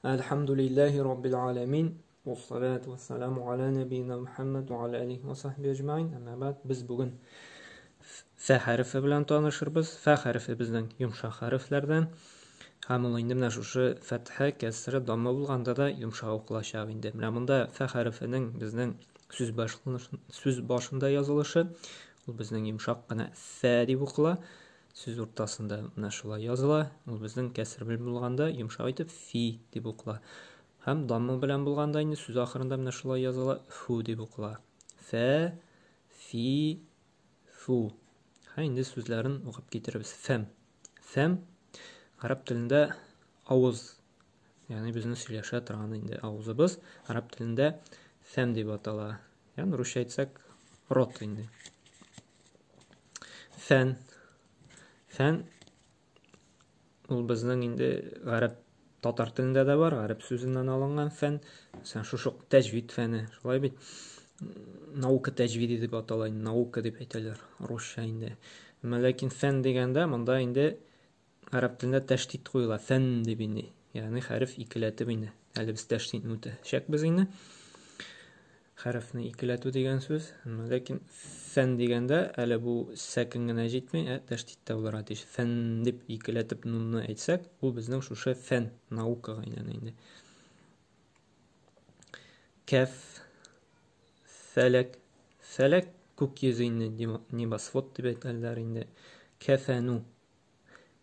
Әлхәмдүлилләһи раббил аләмин. Вассалату вассаламу аля нәбиина Мухаммад ва аля алихи ва сахби әҗмәин. Әмма бәгъд, без бүген фә хәрефе белән танышырбыз. Фә хәрефе безнең йомшак хәрефләрдән. Һәм ул инде менә шушы фәтхә, кәсре, дамма булганда да йомшак укылачак инде. Менә монда фә хәрефенең безнең сүз сүз башында язылышы, ул безнең йомшак кына фә дип укыла. Сүз уртасында менә шулай языла. Ул безнең кәсер белән булганда йомшак итеп фи дип укыла. Һәм дамма белән булганда инде сүз ахырында менә шулай языла, фу дип укыла. Фә, фи, фу. Һәм инде сүзләрен укып китерәбез. Фәм. Фәм гарәп телендә авыз. Ягъни безнең сөйләшә торган инде авызыбыз гарәп телендә фәм дип атала. Ягъни русча әйтсәк, рот инде. Фән. Фән ул безнең инде гарәп татар телендә дә бар, гарәп сүзеннән алынган фән. Мәсәлән, шушы тәҗвид фәне, шулай бит. Наука тәҗвиди дип атала, наука дип әйтәләр русча инде. Әмма ләкин фән дигәндә монда инде Гарәп телендә тәшдид куела, фән дип инде. Ягъни хәреф икеләтеп инде. Әле без тәшдидне үтәчәкбез инде. Хәрефне икеләтү дигән сүз. Ләкин фән дигәндә әле бу сәкен генә җитми, ә тәшдид тә булырга тиеш. Фән дип икеләтеп нунны әйтсәк, ул безнең шушы фән, наукага әйләнә инде. Кәф, фәләк, фәләк күк йөзе инде, небосвод дип әйтәләр инде. Кәфәнү,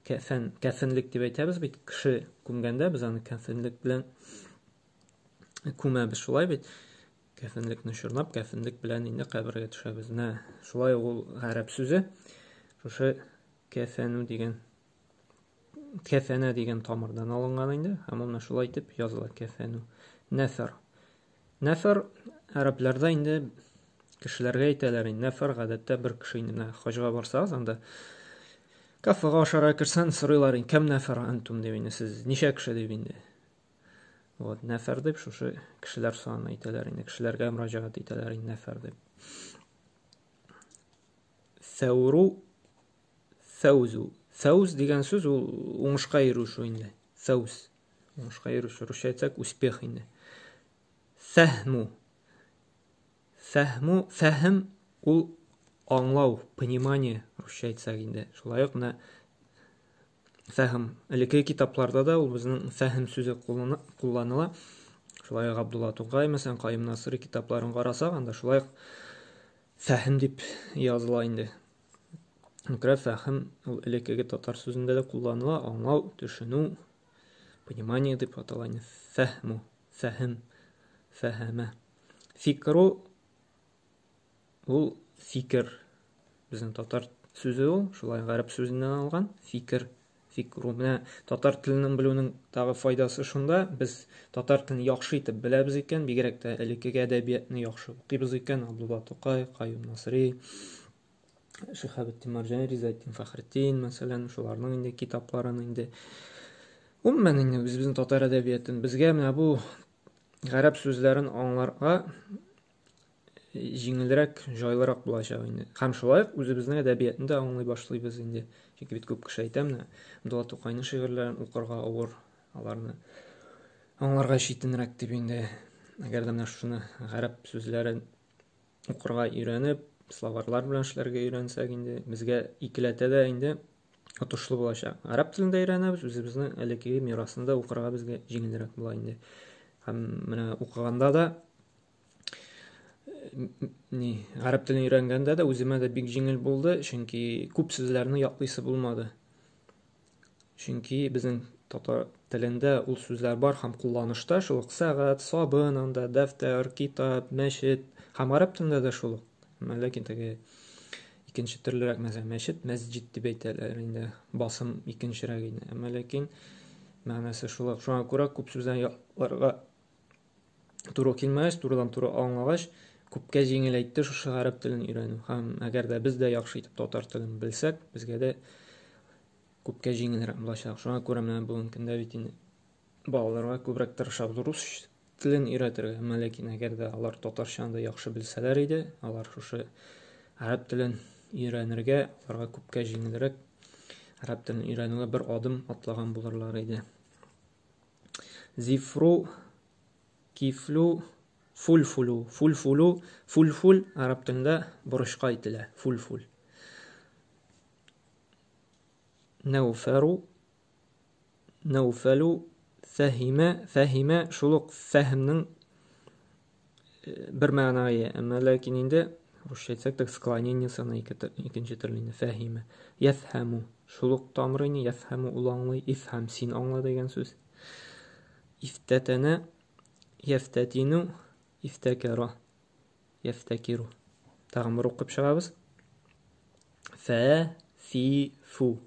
Кәфен, кәфенлек дип әйтәбез бит, кеше күмгәндә без аны кәфенлек белән күмәбез, шулай бит? Кәфенлекне чорнап, кәфенлек белән инде кабергә төшәбез. Менә шулай ул гарәп сүзе. Шушы кәфәнү дигән кәфәнә дигән тамырдан алынган инде, һәм ул менә шулай итеп языла кәфәнү. Нәфәр. Нәфәр гарәпләрдә инде кешеләргә әйтәләр инде. Нәфәр гадәттә бер кеше инде. Менә хаҗга барсагыз, анда кафега ашарга керсән, сорыйлар инде, кем нәфәр антум дип инде, сез ничә кеше дип инде. Вот, нәфәр дип шушы кешеләр санын әйтәләр инде, кешеләргә мөрәҗәгать итәләр инде нәфәр дип. Сәүру, фәүзу. Фәүз дигән сүз ул уңышка ирешү инде. Фәүз. Уңышка ирешү. Русча әйтсәк, успех инде. Фәһму. Фәһму, фәһем ул аңлау, понимание, русча әйтсәк инде. Шулай ук менә фәһем. Элекке китапларда да ул безнең фәһем сүзе кулланыла. Шулай ук Габдулла Тукай, мәсәлән, Каюм Насыйри китапларын карасак, анда шулай ук фәһем дип языла инде. Күрә фәһем ул элеккеге татар сүзендә дә кулланыла, аңлау, төшенү, понимание дип атала инде. Фәһму, фәһем, фәһәмә. Фикру ул фикер. Безнең татар сүзе ул, шулай гарәп сүзеннән алган фикер. Фикру. Менә татар теленең белүнең тагы файдасы шунда, без татар телен яхшы итеп беләбез икән, бигрәк тә элеккеге әдәбиятны яхшы укыйбыз икән, Абдулла Тукай, Каюм Насыйри, Шиһабетдин Мәрҗани, Ризаэтдин Фәхретдин, мәсәлән, шуларның инде китапларын инде. Гомумән инде үзебезнең татар әдәбиятын безгә менә бу гарәп сүзләрен аңларга җиңелрәк, җайлырак булачак инде. Һәм шулай ук үзебезнең әдәбиятны да аңлый башлыйбыз инде. Чөнки бит күп кеше әйтә менә Абдулла Тукайның шигырьләрен укырга авыр, аларны аңларга читенрәк дип инде. Әгәр дә менә шуны гарәп сүзләрен укырга өйрәнеп, словарьлар белән эшләргә өйрәнсәк инде, безгә икеләтә дә инде отышлы булачак. Гарәп телен дә өйрәнәбез, үзебезнең элеккеге мирасны да укырга безгә җиңелрәк була инде. Һәм менә укыганда да ни, гарәп телен өйрәнгәндә дә үземә дә бик җиңел булды, чөнки күп сүзләрне ятлыйсы булмады. Чөнки безнең татар телендә ул сүзләр бар һәм кулланышта шул ук сәгать, сабын анда, дәфтәр, китап, мәчет һәм гарәп телендә дә шул ук. Әмма ләкин теге икенче төрлерәк, мәсәлән, мәчет, мәсҗид дип әйтәләр инде, басым икенчерәк инде. Әмма ләкин мәгънәсе шул ук. Шуңа күрә күп сүзләрне ятларга туры килмәгәч, турыдан-туры аңлагач, күпкә җиңеләйтте шушы гарәп телен өйрәнү. Һәм әгәр дә без дә яхшы итеп татар телен белсәк, безгә дә күпкә җиңелрәк булачак. Шуңа күрә менә бүгенге көндә бит инде балаларга күбрәк тырышабыз рус телен өйрәтергә. Әмма ләкин әгәр дә алар татарчаны да яхшы белсәләр иде, алар шушы гарәп телен өйрәнергә, аларга күпкә җиңелрәк гарәп телен өйрәнүгә бер адым атлаган булырлар иде. Зифру, кифлю, фульфулю. Фульфулю, фульфуль араб телендә борычка әйтелә. Фульфуль. Нәүфәру, нәүфәлү, фәһимә, фәһимә шул ук фәһемнең бер мәгънәгә ия. Әмма ләкин инде русча әйтсәк тә склонениесе аны икенче төрле инде фәһимә. Яфһәму шул ук тамыр инде яфһәму ул аңлый, ифһам син аңла дигән сүз. Ифтәтәнә, яфтәтину, ифтәкәра, яфтәкиру. Тагын бер укып чыгабыз. Фә, фи, фу.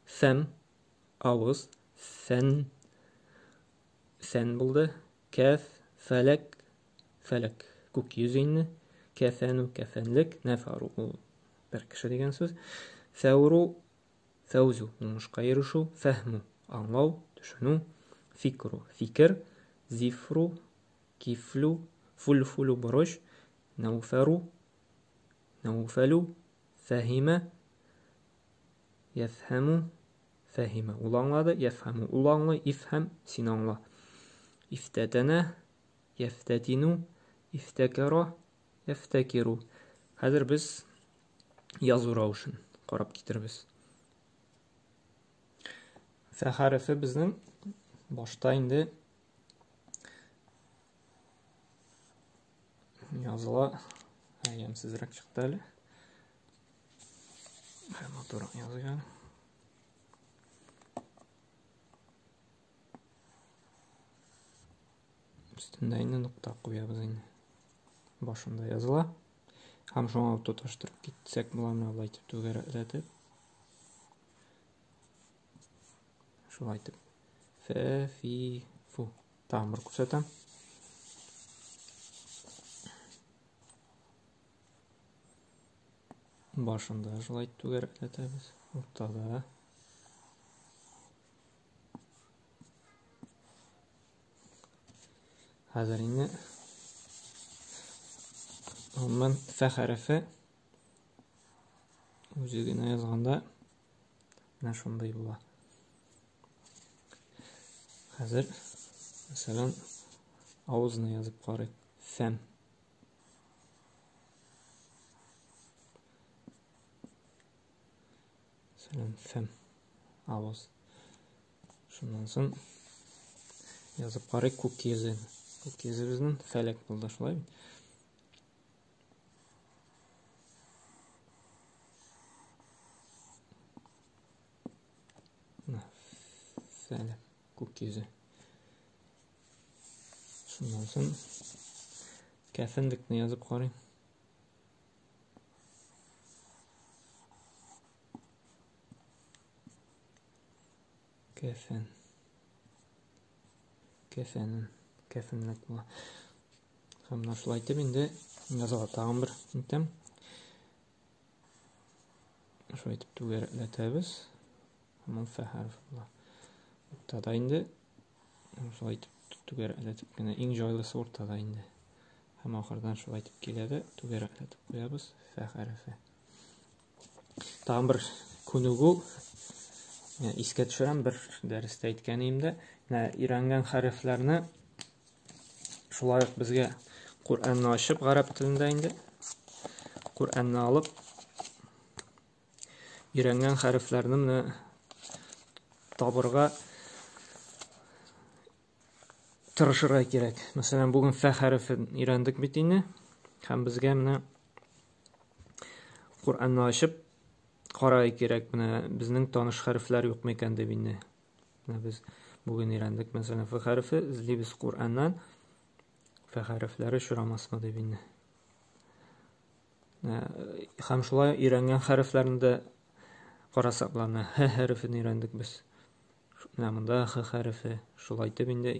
Фәм, авыз, фән, фән булды. Кәф, фәләк, фәләк, күк йөзе инде. Кәфәнү, кәфәнлек, нәфару, ул бер кеше дигән сүз. Фәүру, фәүзу, уңышка ирешү, фәһму, аңлау, төшенү, фикру, фикер, зифру, кифлю, фульфулю, борыч, нәүфәру, нәүфәлү, фәһимә, яфһәму, фәһимә. Ул аңлады, яфһәму. Ул аңлый, ифһәм, син аңла. Ифтәтәнә, яфтәтину, ифтәкәра, яфтәкиру. Хәзер без язу рәвешен карап китербез. Фә хәрефе безнең башта инде языла. Ямсезрәк чыкты әле. Матуррак языйк әле. Өстендә инде нокта куябыз инде. Башында языла. Һәм шуңа тоташтырып китсәк була менә болай итеп түгәрәкләтеп. Шулай итеп. Фә, фи, фу. Тагын бер күрсәтәм. Башында шулай түгәрәкләтәбез. Уртада. Хәзер инде гомумән фә хәрефе үзе генә язганда менә шундый була. Хәзер, мәсәлән, авызны язып карыйк. Фәм. Мәсәлән, фәм. Авыз. Шуннан соң язып карыйк күк йөзе. Күк йөзе безнең фәләк булды, шулай бит? Фәләк, күк йөзе. Шуннан соң кәфенлекне язып карыйк. Кәфен. Кәфенен. Кәфенлек була. Һәм менә шулай итеп инде языла тагын бер әйтәм. Шулай итеп түгәрәкләтәбез. Һәм ул фә хәрефе була. Уртада инде шулай итеп түгәрәкләтеп кенә иң җайлысы уртада инде. Һәм ахырдан шулай итеп килә дә түгәрәкләтеп куябыз фә хәрефе. Тагын бер күнегү искә төшерәм, бер дәрестә әйткән идем дә, менә өйрәнгән хәрефләрне шулай ук безгә Коръәнне ачып, гарәп телендә инде Коръәнне алып өйрәнгән хәрефләрне менә табырга тырышырга кирәк. Мәсәлән, бүген фә хәрефен өйрәндек бит инде. Һәм безгә менә Коръәнне ачып карарга кирәк. Менә безнең таныш хәрефләр юкмы икән дип инде. Менә без бүген өйрәндек, мәсәлән, фә хәрефе, эзлибез Коръәннән фә хәрефләре очрамасмы дип инде. Һәм шулай өйрәнгән хәрефләрне дә карасак була. Менә һ хәрефен өйрәндек без. Менә монда х хәрефе. Шулай итеп инде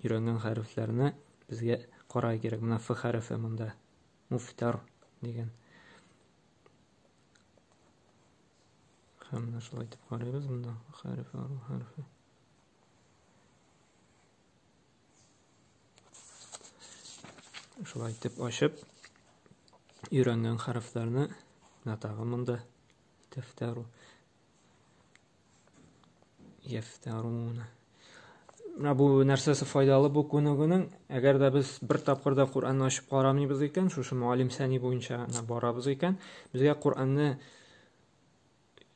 өйрәнгән хәрефләрне безгә карарга кирәк. Менә ф хәрефе монда. Муфтар дигән. Һәм менә шулай итеп карыйбыз монда хәрефе, р хәрефе. Шулай итеп ачып өйрәнгән хәрефләрне менә тагы монда тәфтәру яфтаруна. Менә бу нәрсәсе файдалы бу күнегүнең? Әгәр дә без бер тапкыр да Коръәнне ачып карамыйбыз икән, шушы муаллим сәни буенча гына барабыз икән, безгә Коръәнне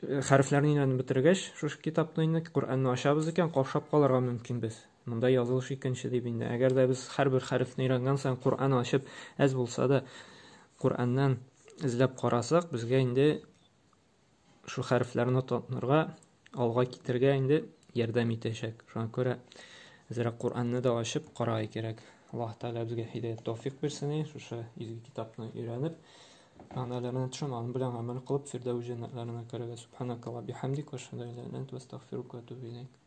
хәрефләрне өйрәнеп бетергәч, шушы китапны инде Коръәнне ачабыз икән, каушап калырга мөмкин без. Монда язылыш икенче дип инде. Әгәр дә без һәрбер хәрефне өйрәнгән саен Коръән ачып, әз булса да Коръәннән эзләп карасак, безгә инде шул хәрефләрне танырга, алга китергә инде ярдәм итәчәк. Шуңа күрә әзрәк Коръәнне дә ачып карарга кирәк. Аллаһ Тәгалә безгә һидәят тәүфик бирсен, шушы изге китапны өйрәнеп, мәгънәләренә төшенеп, аның белән гамәл кылып, Фирдәүс җәннәтләренә керергә. Субханакалла бихамдик ва ашһаду ан ла иляха илля анта астагфирука ва атубу иләйк.